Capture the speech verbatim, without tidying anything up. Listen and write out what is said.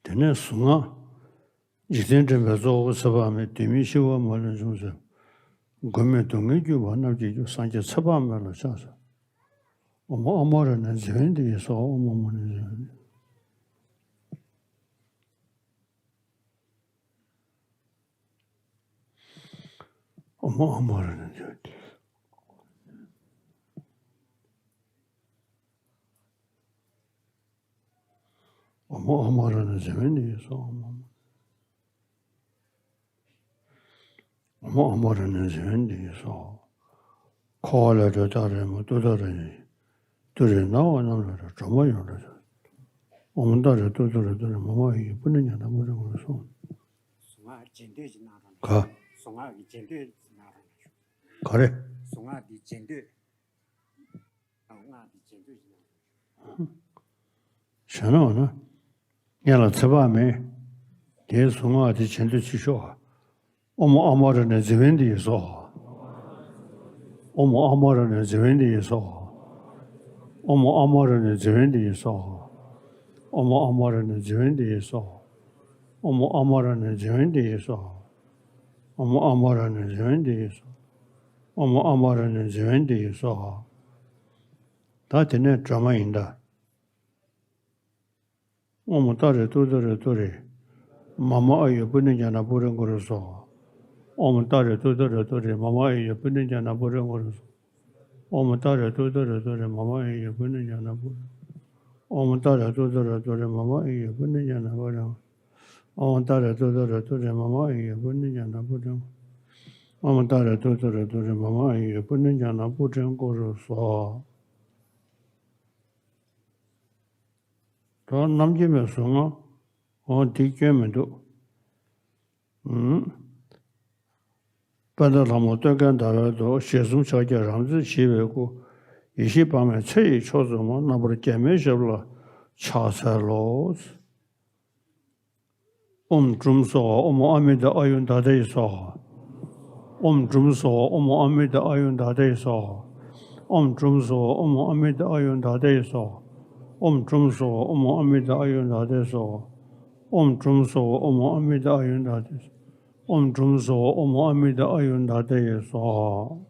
དེ་ནས་གཟུངས་སྔགས། འཇིག་རྟེན་འདྲེན་པའི་གཙོ་བོ་ཚེ་དཔག་མེད། དུས་མིན་འཆི་བ་མ་ལུས་འཇོམས་ཟེར། མགོན་མེད་སྡུག་བསྔལ་སྐྱོབ་པ་རྣམས་ཀྱི་རྒྱུ། སངས་རྒྱས་ཚེ་དཔག་མེད་ལ་ཕྱག་འཚལ། ཨོཾ་ཨ་མ་ར་ཎི་ཛི་ཝནྟི་ཡེ་སྭཱ་ཧཱ། ཨོཾ་ཨ་མ་ར་ཎི་ཛི་ཝནྟི། ཨོཾ་ཨ་མ་ར་ཎི་ཛི་ཝནྟི། ཨོཾ་ཨ་མ་ར་ཎི་ཛི་ཝནྟི་ཡེ་སྭཱ་ཧཱ། ཨོཾ་ཨ་མ་ར་ཎི་ཛི་ཝནྟི་ཡེ་སྭཱ་ཧཱ། འཁོར་བ་ལས་སྒྲོལ་ཏཱ་རེ་མ་ཏུཏྟཱ་རེ་ནི། ཏུ་རེ་ན་བ་རྣམས་ལ་སྒྲོལ་མ་ཡོངས་སུ་སྤྱོད། ཨོཾ་ཏཱ་རེ་ཏུཏྟཱ་རེ་ཏུ་རེ་མ་མ་ཨཱ་ཡེ་པུ་ཎི་ཉཱ་ན་པུ་རེ་གུ་རུ་སྭཱ་ཧཱ། གཟུངས་སྔགས་རྗེས་ཟློས་ཅིག་གནང་རོགས་ག་གནང་། གཟུངས་སྔགས་ཀྱི་རྗེས་ཟློས་ཅིག་གནང་རོགས་གནང་ཞུ། ག་རེ། གཟུངས་སྔགས་འདི་རྗེས་ཟློས། གཟུངས་སྔགས་འདི་རྗེས་ཟློས་ཅིག་གནང་རོགས། བྱས་ན་འོ་ན། སྔོན་ལ་ཚེ་དཔག་མེད། དེའི་གཟུངས་སྔགས་དེ་བྱེད་འདོད་ཅིག་ཤོག་ཨོཾ་ཨ་མ་ར་ཎི་ཛི་ཝནྟི་ཡེ་སྭཱ་ཧཱ། ཨོཾ་ཨ་མ་ར་ཎི་ཛི་ཝནྟི་ཡེ་སྭཱ་ཧཱ། ཨོཾ་ཨ་མ་ར་ཎི་ཛི་ཝནྟི་ཡེ་སྭཱ་ཧཱ། ཨོཾ་ཨ་མ་ར་ཎི་ཛི་ཝནྟི་ཡེ་སྭཱ་ཧཱ། ཨོཾ་ཨ་མ་ར་ཎི་ཛི་ཝནྟི་ཡེ་སྭཱ་ཧཱ། ཨོཾ་ཨ་མ་ར་ཎི་ཛི་ཝནྟི་ཡེ་སྭཱ་ཧཱ། ཨོཾ་ཨ་མ་ར་ཎི་ཛི་ཝནྟི་ཡེ་སྭཱ་ཧཱ། ད་དེ་ནས་སྒྲོལ་མ་ཡིན་ད། ཨོཾ་ཏཱ་རེ་ཏུཏྟཱ་རེ་ཏུ་རེ། མ་མ་ཨཱ་ཡེ་པུ་ཎི་ཉཱ་ན་པུ་རེ་གུ་རུ་སྭཱ་ཧཱ། ཨོཾ་ཏཱ་རེ་ཏུཏྟཱ་རེ་ཏུ་རེ་མ་མ་ཨཱ་ཡེ་པུ་ཎི་ཉཱ་ན་པུ་རེ་གུ་རུ་སྭཱ་ཧཱ། ཨོཾ་ཏཱ་རེ་ཏུཏྟཱ་རེ་ཏུ་རེ་མ་མ་ཨཱ་ཡེ་པུ་ཎི་ཉཱ་ན་པུ་རེ། ཨོཾ་ཏཱ་རེ་ཏུཏྟཱ་རེ་ཏུ་རེ་མ་མ་ཨཱ་ཡེ་པུ་ཎི་ཉཱ་ན་པུ་རེ། ཨོཾ་ཏཱ་རེ་ཏུཏྟཱ་རེ་ཏུ་རེ་མ་མ་ཨཱ་ཡེ་པུ་ཎི་ཉཱ་ན་པུ་རེ། ཨོཾ་ཏཱ་རེ་ཏུཏྟཱ་རེ་ཏུ་རེ་མ་མ་ཨཱ་ཡེ་པུ་ཎི་ཉཱ་ན་པུ་རེ་གུ་རུ་སྭཱ་ཧཱ། ད་རྣམ་རྒྱལ་བའི་གཟུངས་སྔགས་འོ་འདི་སྐྱོན་མི་འདུག་ཨུམ། པད་ཟླ་ལྷ་མོ་སྟོན་ཀའི་ཟླ་བའི་མདོག་ཞལ་གསུམ་ཕྱག་རྒྱ་རབ་མཛེས་བྱེད་པའི་སྐུ། ཡེ་ཤེས་དཔག་མེད་ཚེ་ཡི་མཆོག་ཙམ་མ། རྣམ་པར་རྒྱལ་མོའི་ཞབས་ལ་ཕྱག་འཚལ་ལོ། ཨོཾ་དྲུམ་སྭཱ་ཧཱ། ཨོཾ་ཨ་མི་ཏ་ཨཱ་ཡུ་དྷ་ཏ་ཡེ་སྭཱ་ཧཱ། ཨོཾ་དྲུམ་སྭཱ་ཧཱ། ཨོཾ་ཨ་མི་ཏ་ཨཱ་ཡུ་དྷ་ཏ་ཡེ་སྭཱ་ཧཱ། ཨོཾ་དྲུམ་སྭཱ་ཧཱ། ཨོཾ་ཨ་མི་ཏ་ཨཱ་ཡུ་དྷ་ཏ་ཡེ་སྭཱ་ཧཱ། ཨོཾ་དྲུམ་སྭཱ་ཧཱ། ཨོཾ་ཨ་མི་ཏ་ཨཱ་ཡུ་དྷ་ཏ་ཡེ་སྭཱ་ཧཱ། ཨོཾ་དྲུམ་སྭཱ་ཧཱ། ཨོཾ་ཨ་མི་ཏ་ཨཱ་ཡུ་དྷ་ཏ་ཡེ་སྭཱ་ཧཱ། ཨོཾ་དྲུམ་སྭཱ་ཧཱ། ཨོཾ་ཨ་མི་ཏ་ཨཱ་ཡུ་དྷ་ཏ་ཡེ་སྭཱ་ཧཱ།